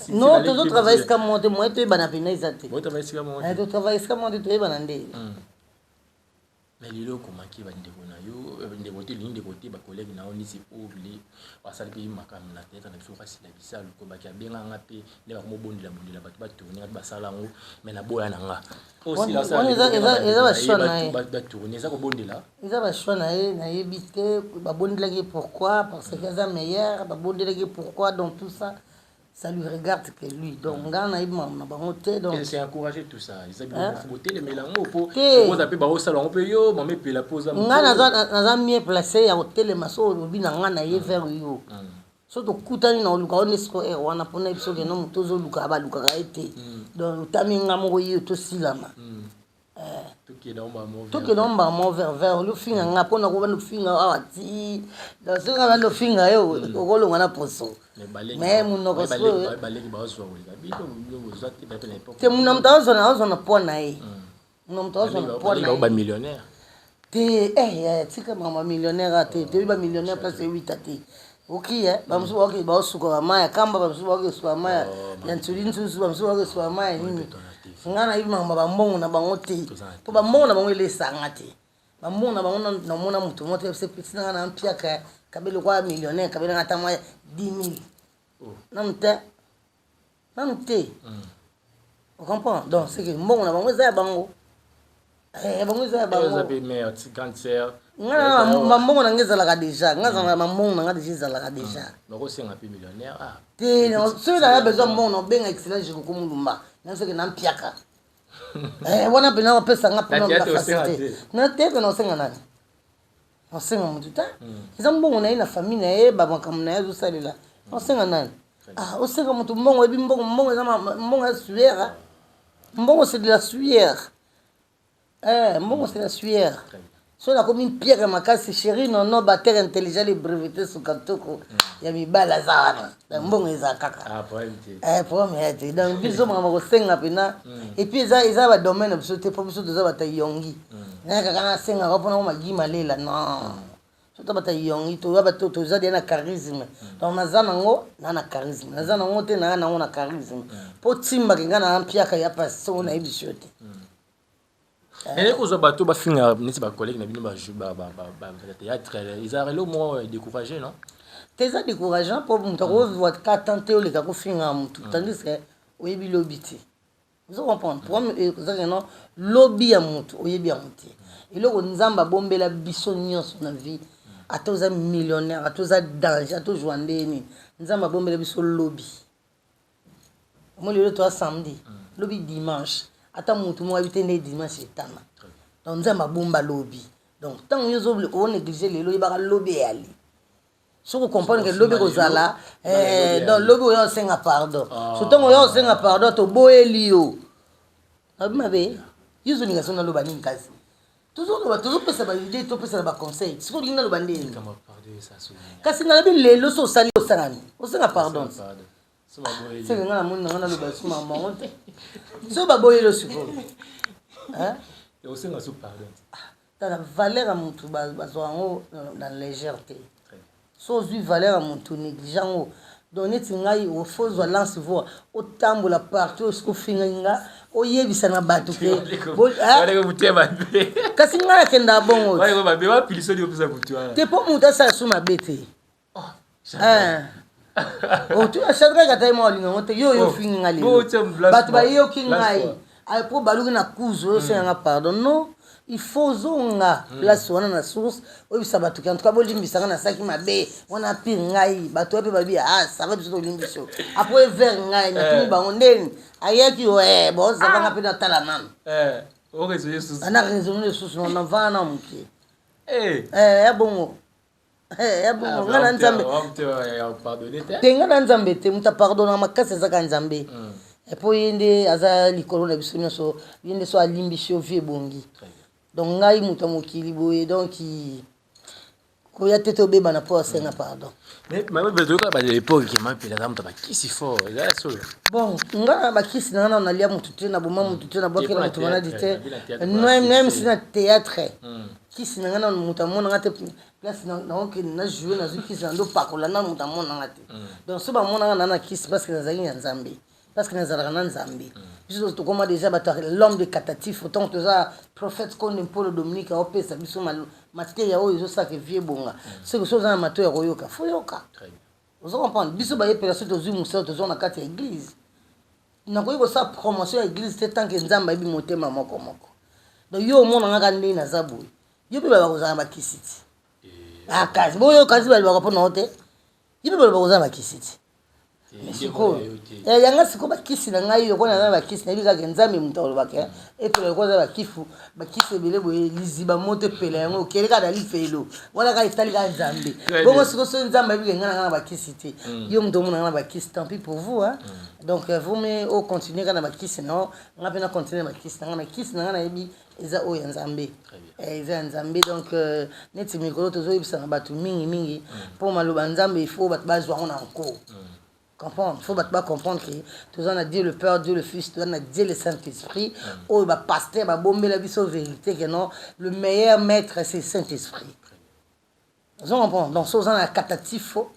Non, tozotravaille esika moko te, moye toyebana mpena eza te. Totravaille esika moko te, toyebana nde. Mais lelo okomaki bandeko na yo, ndeko te, elingi ndeko te, bacollègue na yo nisi obli basali mpe makambo na théâtre na biso kasila bisalu kobaki abenganga mpe nde bakomobondela bondela bato batourne nga mpe basala yango, mais naboya na nga. Eza bachoix na ye. Batourne eza kobondela. Eza bachoix na ye, nayebi te babondelaki pourquoi, parce que aza meilleur, babondelaki pourquoi. Donc tout ça, ça lui regarde que lui. Donc nga nayebi makambo na bango te. Donc c'est encourager tout ça, eza biloko botelemela yango po oza mpe baosala yango mpe yo Mama Epela mpo oza. Nga naza mieux placé ya kotelema. So olobi na nga na ye vers yo, so tokutani na oluka o nde siko ere wana mpona yebi soki no moto ozoluka balukaka ye te. Donc otami nga moko ye tosilama, tokende mbaka mo vers vers olofinga nga mpona kobanda ofinga awa ti. Donc soki nga banda ofinga yo, okolonga na poso, mais monoko sikoyo te. Muna moto azwa na poids na ye, muna moto azwa na poids na ye. Bamillionnaire. Te, eh, tika makambo bamillionnaire te. Toyebi bamillionnaire place ewita te. Oki bamosusu baoke baosuka bamaya kamba, bamosusu baoke esuka maya ya nsuli nsusu, bamosusu baoke esuka maya nini. Nga nayebi makambo bambongo na bango te, mpo bambongo na bango elesanga te. Bambongo na bango namona moto moko te sepesi nanga na mpiaka kabeli lokwa millionnaire, kabeli nanga ata mwa 10 000 nanu te, nanu te. Ocomprend? Donc c'est que mbongo na bango eza ya bango, ya bango eza ya bango. Nga bambongo na nga ezalaka déjà, nga azalaka bambongo na nga déjà, ezalaka déjà te. Soki naza besoin mbongo na obenga excellence Jekoko Mulumba na soki na mpiaka. Eh, wana mpena opesa nga mpena na facilité na te pena osenga nani osenga motu te hmm. eza mbongo na ye na famille na ye bamakambo na ye azosalela osenga nani ah, osenga motu mbongo oyebi mbongo mbongo eza mbongo ya sueur ah. mbongo c'est de la sueur Eh, mbongo c'est la sueur. So nakomi mpiaka makasi chéri nono batere intelligent le breveté suka ntoko mm. ya mibali aza wana donc mbongo eza kaka ah, eh, problème ya te donc biso makambo kosenga mpena mm. epuis eza eza badomaine na biso te mpo biso toza bata yongi mm. naya kaka nasengaka mpona ngo magi malela non so to bata yongi toza bato toza deya na charisme donc naza nango naa na charisme naza nango te naa nango na charisme mpo timbaka nga na mpiaka ya pasi soko nayebisi yo te Mais kozwa bato bafinga neti bacollègue na bino ya théâtre ezalaka eloko moko découragé non te eza décourageant mpo moto akozwa ka temps te oleka kofinga motu mm. tandis que oyebi lobi te ozo comprendre problème ezaka no lobi ya motu oyebi yango te eloko nzambe abombela biso nyonso na vie ata oza millionnaire ata oza danger ata ozwa ndeni nzambe abombela biso lobi Omoni lelo toza samedi, lobi dimanche. Ata mutu moko ayebi te nde dimanche etana. Donc Nzambe abomba lobi. Donc ntango yo ozo o négliger lelo yebaka lobi eyali. Soki comprendre que lobi ekozala eh, donc lobi oya osenga pardon. Ah. So ntango oya osenga pardon toboyeli yo. Nabi mabe. Yo ozolinga so naloba nini kasi? Tozoloba tozopesa ba idée topesa na ba conseil. Sikoyo olingi naloba ndenge nini? Kasi nalobi lelo so osali osala nini? Osenga pardon. Seke nga namoni nanga naloba lisusu makambo yango te. Soki baboyeli yo sikoyo. Osenga so pardon. Ah, tala valeur ya mutu bazwa yango na légère te. So ozwi valeur ya mutu néglige yango. Donc neti ngai faut ozwa lance voix otambola partout esika ofingaki nga oyebisa na bato ke kasi ngai nakendaka bongo te mpo moto asala so mabe te Oh, eh. otuna shadrack ata ye moko alinga yango te yo oyo oh. ofingi nga lelo bato bayoki ngai po baluki na kuzu oyo osenga nga pardon non il faut ozonga hmm. place wana na source oyebisa bato ke en tout cas bolimbisa nga nasalaki mabe wana pire ngai bato ya mpe babi ah sava biso tolimbisi yo apres vers ngai natuni eh. bango ndeni ayaki yo eh, bozava nga mpe natala nanu eh, ana raisonne lisusu navanda na moke ya bongo Eh, ya bongo nga na nzambe te nga na nzambe te moto apardonaka makasi azaka nzambe mm. mpo ye nde aza likolo na biso nyonso ye nde so alimbisi yo vie ebongi donc ngai moto ya mokili boye donc koya te tobebana mpo asenga mm. pardon toyoka ba l'époque mapela aza moto bakisi fort eza ya solo bon nga na bakisi na nga nano nalia motu te naboma motu te nabwakela motu maladi te même si na théâtre mm. Kisi na nga nanu mutu amona nga te place nakokende na joue nazwi kisi na ndopakola nanu mutu amona nga te mm. donc so bamona nga na na kisi parce que nazalaki ya nzambe parce que nazalaka na nzambe mm. biso tokoma déjà bato l'homme de catatif autant toza prophète konde mpolo dominique aopesa biso mateya oyo ezosalaka vie ebonga mm. soki so oza na matoi ya koyoka fo yoka ozo comprendre biso bayepela so tozwi mosala tozwa na kati ya église Nakoki kosala promotion ya eglise te tant que Nzambe ayebi motema moko moko. Donc yo omona nga kaka ndenge naza boye. Yo pe balobaka kozala na bakisi ti. Ah kasi boyo kasi balobaka mpo na yo te. Yo pe balobaka kozala na bakisi ti. Mais sikoyo eh, yanga sikoyo bakisi na ngai lokola naza na bakisi nayebi kaka Nzambe moto alobaka eh. epela lokola aza bakifu bakisi ebele boye liziba moto epela yango okele kaka na lifelo wana kaka etali kaka Nzambe bongo sikoyo soki Nzambe ayebi ke ngai na ngai na bakisi te mm. yo moto omona ngai na bakisi tant pis pour vous hein. Mm. Donc euh, vaut mieux o continuer kaka na bakisi na yo nga mpe na continuer na bakisi na nga mais kisi na nga nayebi eza oyo ya nzambe eh, eza ya nzambe donc euh, neti mikolo tozoyebisa na bato mingi mingi mpo mm. maloba nzambe il faut bato bazwa yango na nko mm. comprendre il faut bato bacomprendre ke toza na dieu le père dieu le fils toza na dieu le saint esprit mm. oyo bapaster babombela biso vérité ke non le meilleur maître c'est saint esprit ozo comprendre donc so oza na katatifo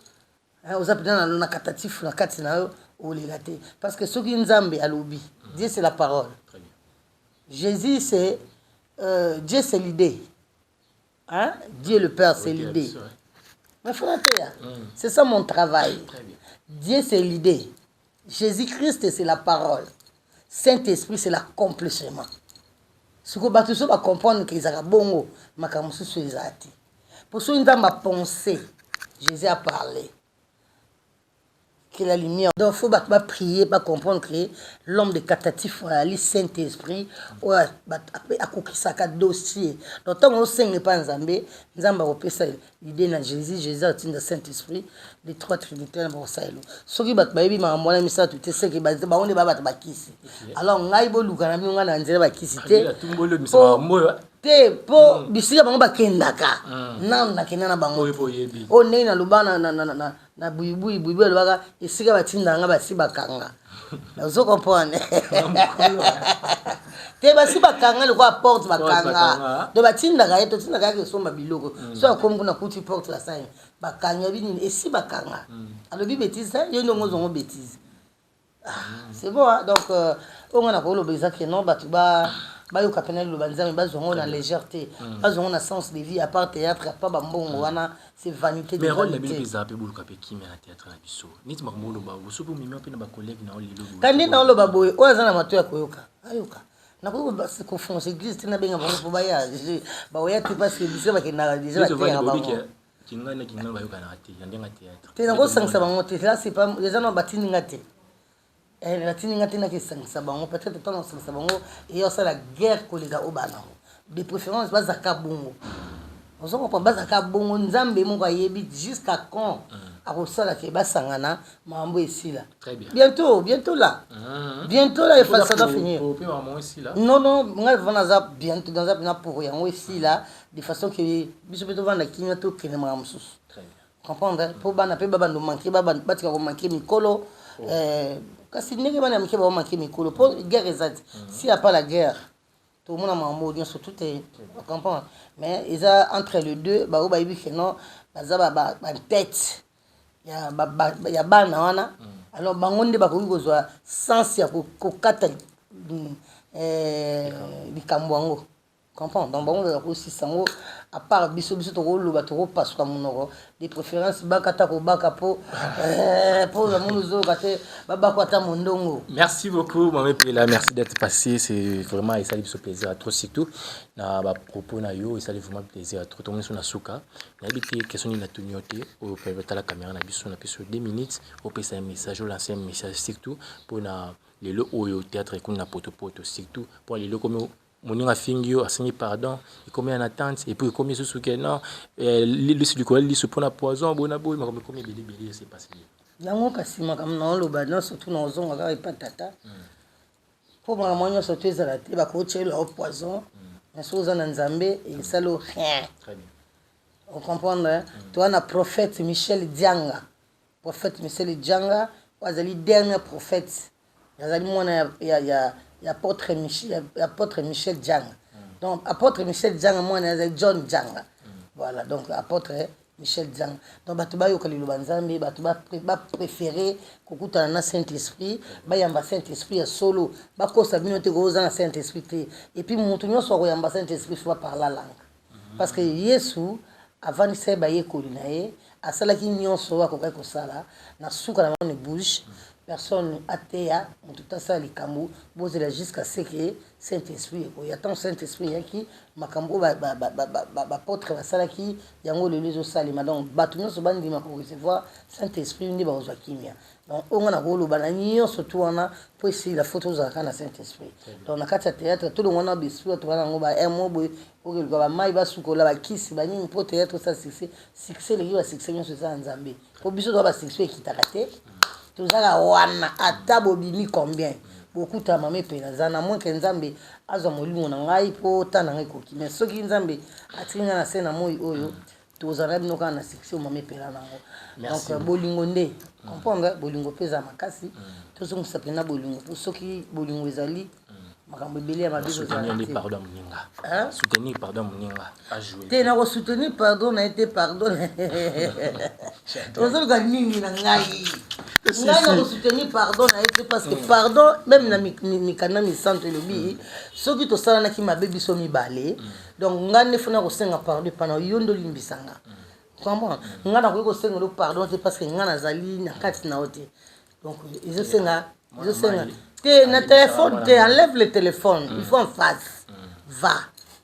Hein, oza mpenza na, na katatifu na kati na yo olela te parce que soki nzambe alobi mm. dieu c'est la parole jésus c'est euh, dieu c'est l'idée hein? dieu le père c'est l'idée mais faut nateya mm. c'est ça mon travail dieu c'est l'idée jésus christ c'est la parole saint esprit c'est l'accomplissement sikoyo bato so bacomprendre ke ezalaka bongo makambo mosusu ezala te Po soki Nzambe a pense, Jesus a parle. Que la lumière. Donc faut bato ba prier, ba comprendre que l'homme de Katatif azali Saint Esprit oyo akokisaka dossier. Donc ntango osenga epai ya Nzambe, Nzambe akopesa l'idée na Jésus, Jésus atinda Saint Esprit, les trois trinitaires bakosala eloko. Soki bato bayebi makambo wana misato te, seke bango nde ba bato bakisi. Alors ngai boluka na bino ngai na nzela bakisi te. Te po bisika bango bakendaka nanu nakenda na bango te. Oyo ndenge naloba na na buyibuyi buyibuyi alobaka esika batindaka nga basi bakanga ozo comprendre te basi bakanga lokola porte bakanga donc batindaka ye totindaka yake esomba biloko mm. so akomi kuna kuti porte basani bakangi abi nini esi bakanga mm. alobi betise yo ndongo ozongo betise ah, mm. c'est bon hein? donc euh, oyo nga nakoloba eza ke non bato ba bayoka mpena liloba nzambe bazwa yango na légèreté mm. bazwa yango na sens de vie à part théâtre à part bambongo mm. wana c'est vanité mais rôle na bino mpe ezala mpe boluka mpe kimia na théâtre na biso neti makambo oloba boso mpe omemi mpe na bacollègue na yo lelo kandi na oloba boye oyo aza na mato ya koyoka ayoka nakoki kofonce église te nabenga bango mpo baya baoya te parce que biso bakendaka déjà bateyaka bango Kingani na kingani bayokanaka te na ndenge ya theatre. Te nakosangisa bango te là c'est pas eza na batindi nga te. Eh batindi nga te nakesangisa bango peut-être ntango nakosangisa bango eya osala guerre koleka oyo bana yango. De préférence bazaka bongo. Ozo comprendre bazaka bongo Nzambe moko ayebi jusqu'à quand akosala ke basangana makambo esila. Très bien. Bientôt, bientôt là. Bientôt là, ça doit finir. Non, non, ngai vraiment naza bientôt naza na pour yango esila de façon que biso mpe tovanda kimia tokende makambo mosusu comprendre mpo bana mpe babanda omanke batika komanke mikolo oh. eh, kasi ndenge bana ya mike baomanke mikolo mpo guerre eza te mm. si ya pas la guerre tomona makambo nyonso tout est comprendre mais eza entre le deux baoyo bayebi ke non baza batete ya bana wana mm. alors bango nde bakoki kozwa sens ya kokata mm, eh, likambo yango Comprends? Donc bango bazala kosisa yango à part biso biso tokoloba tokopasuka monoko de préférence baka ata kobaka po eh, po namoni ozoyoka te babako ata mondongo. Merci beaucoup Mame Pela, merci d'être passé, c'est vraiment esali biso plaisir à trop surtout na ba propos na yo esali vraiment plaisir à trop tomoni so na suka nayebi te question nini natuni yo te oyo pe tala caméra na biso na biso 2 minutes opesa un message olancer un message surtout pona lelo oyo théâtre ekomi na potopoto surtout po lelo ekomi moninga afingi yo asengi pardon ekomi en attente et puis ekomi lisusu ke non eh, lisu likolo ya lisu mpona poison boye na boye makambo ekomi ebele ebele ese pasi yango kasi makambo na oloba nyonso tu na ozonga kaka epa tata mpo makambo nyonso tu ezala te bakotyela yo poison mais soki oza na nzambe esali yo rien ocomprendre toza na prophète michel dianga Prophète Michel Djanga oyo azali dernier prophète azali mwana ya, ya, ya, ya apôtre Michel, ya apôtre Michel Djanga mm. donc apôtre Michel Djanga mwana azali John Djanga mm. voilà donc apôtre Michel Djanga donc bato bayoka liloba Nzambe bato bapréféré kokutana na Saint Esprit bayamba Saint Esprit ya solo bakosa bino te koza na Saint Esprit te et puis moto nyonso akoyamba Saint Esprit faut parler langue Parce que Yesu avandisaki bayekoli na ye, asalaki nyonso oyo akokaki kosala, na suka na bango ne bouge, personne ateya, moto te asala likambo, bozela jusqu'à ce que Saint Esprit ekoya. Tango Saint Esprit eyaki, makambo oyo ba apotres basalaki, yango lelo ezosalema. Donc bato nyonso bandima ko recevoir Saint Esprit nde bakozwa kimia. Donc oyo nga nakoloba na nyonso tu wana mpo esila faut tozala kaka na Saint Esprit. Donc na kati ya théâtre tolongwa na ba esprit oyo toza na yango ba un mot boye okeluka ba mayi basukola ba kisi ba nini mpo théâtre osala succès. Succès eleki ba succès nyonso eza ya Nzambe. Mpo biso toza ba succès ekitaka te. Tozaka wana ata bobimi combien bokuta mama epela aza na moins que Nzambe azwa molimo na ngai mpo temps na ngai ekoki. Mais soki Nzambe atiki ngai na se na moi oyo tozala na bino kaka na succès mama epela nango donc euh, bolingo nde mm. comprendre bolingo mpe eza makasi mm. tozongisa mpena bolingo mpo soki bolingo ezali mm. makambo ebele ya mabe te nakosoutenir pardon na ye te pardon ozoluka nini na ngai ngai nakosoutenir pardon na ye te parce que pardon meme na mikanda misanto elobi soki tosalanaki mabe biso mibale Donc nga nde faut na kosenga pardon epa na yo nde olimbisa nga. Comprends? Nga nakoki kosenga yo pardon te parce que nga nazali na kati na yo te. Donc ezosenga ezosenga te na téléphone te enlève le téléphone il faut en face. Va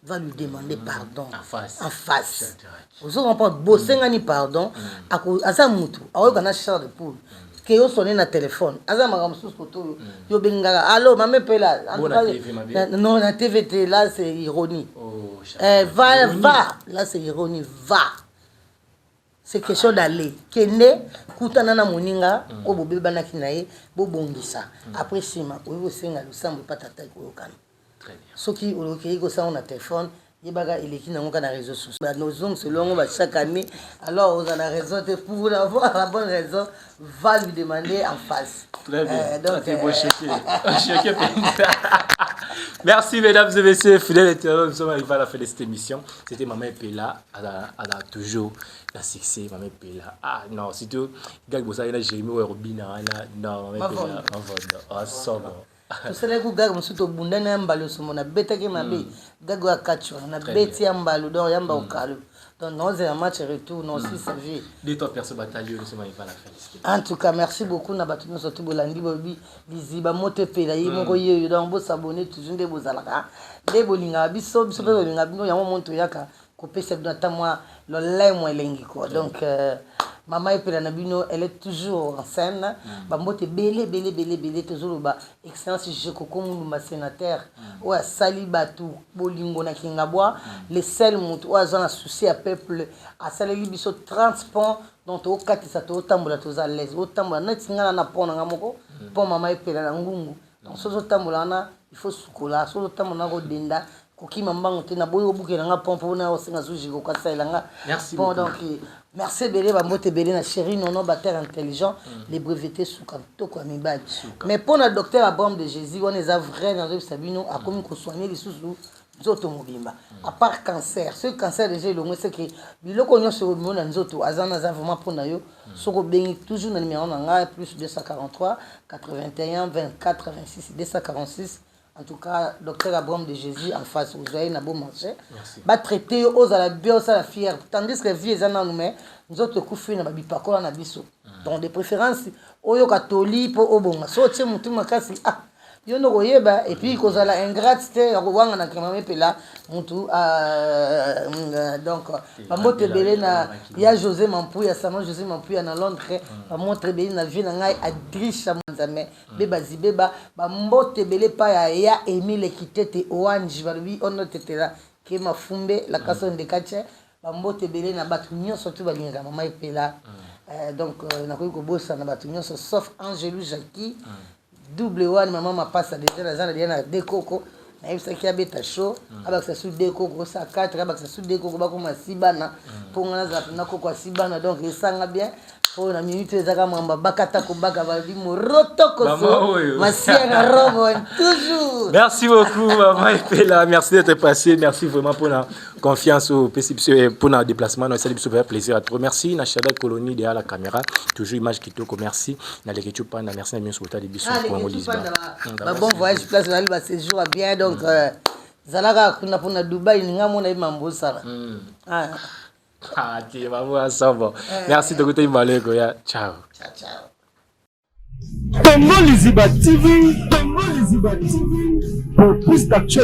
va lui demander pardon en face. En face. Ozo comprendre bosengani pardon ako aza mutu akoyoka na chair de poule. Ke yo sonne na telefone aza makambo mosusu koto oyo yo obengaka allo mama epela. Non, na TV te, là c'est ironie. Oh, eh, va va, là c'est ironie, va, c'est question d'aller. Kende kutana na moninga oyo bobebanaki na ye, bobongisa. Après nsima oyi kosenga losambo epa tata, ekoyokana. Soki okei kosango na telefone, yebaka eleki nango kaka na réseau sociaux, nozongisa elongo ba chaque année. Alors oza na raison te. Pour avoir la bonne raison, va lui demander en face. Très bien. Donc, c'est beau choqué. Merci mesdames et messieurs, fidèles internautes, nous sommes arrivés à la fin de cette émission. C'était Maman Epela, elle a toujours la succès, Maman Epela. Ah non, surtout, gars, vous savez, là, Jérémy Robina, non, Maman Epela, ah, sobre. Tosalaki ku gag mosusu, tobundani ya mbalo somo, nabetaki mabe gag oyo akati wana, nabeti ya mbalo, donc yamba okalo, donc naozela match retour naosisa vie. Deux, trois personnes batali, nous sommes arrivés à la fin de cette En tout cas, merci beaucoup na bato nyonso to bolandi. Bolobi liziba moto epela ye moko ye oyo. Donc bosabone toujours nde bozalaka, nde bolingaka biso, biso mpe bolingaka bino. Yango mo toyaka kopesa bino ata mwa lolemo elengi quoi. Donc mama epela na bino, elle est toujours en scène. Bambote ebele ebele ebele ebele. Tozoloba excellence Jekoko Mulumba, sénateur oyo asali bato bolingo na Kingabwa, le seul moto oyo aza na souci ya peuple. Asaleli biso 30 pont, donc tokatisa, totambola, toza l'aise. Otambola neti nga na pont na nga moko, pont mama epela na ngungu. Donc soki ozotambola wana, il faut sukola. Soki ozotambola na kodenda, kokima mbango te. Naboyi obukela nga pont mpona osenga zuji kokasalela nga pont. Donc merci ebele, bambote ebele na chéri Nono Bater intelligent, les breveté suka ntoko ya mibali. Mais mpo na docteur Abraham de Jésus wana, eza vrai, nazoyebisa bino, akomi kosoigne lisusu nzoto mobimba, à part cancer. Soki cancer déjà elongo, seke biloko nyonso omio na nzoto aza na aza vraiment mpona yo. Soki obengi toujours na numéro na ngai, plus 243 81 24 26 246. En tout cas, docteur Abraham de Jésus en face, ozwai na beau marché, batraite yo, ozala bien, osala fier. Tandis que vie eza nanu, mais nzoto ekufi na babipakola na biso. Donc de préférence oyoka toli mpo obonga. So otie motu makasi, ah, yo nde koyeba. Et puis kozala ingrate te ya kowanga mama epela mutu. Donc bambote ebele na ya José Mampuya, salon José Mampuya na Londres. Bamontre ebele na vie na ngai Adrisha Nzambe beba zibeba. Bambote ebele epai ya ya Emile Kitete Oange, balobi ono tetela ke mafumbe lakaso ndekatie. Bambote ebele na bato nyonso to balingaka mama epela. Donc nakoki kobosana bato nyonso sauf Angelu Jacqui double wane. Mama mapasa déjà naza na deja na de koko, nayebisaki abeta show, abakisa su de koko osa 4, abakisa su de koko, bakoma si bana mpo nga nazala mpena koko asi bana. Donc esanga bien mpo na minute ezaka mwamba bakata kobaka, balobi morotokoso masière robo toujours. Merci beaucoup mama Epela, merci d'être passé, merci vraiment pour la confiance au PCP, pour le déplacement. Nous salut, super plaisir à trop. Merci na Shada Colonie derrière la caméra, toujours image kitoko. Merci na Leketu Panda, merci na biso de biso. Ba bon voyage, place na ba séjour bien. Donc zalaka kuna mpona Dubai, ninga mona ye mambo osala. Ah, te mambo ensemble. Merci tokuta maleko ya ciao. Ciao ciao. Congo Liziba TV, Congo Liziba TV, pour plus d'actualités.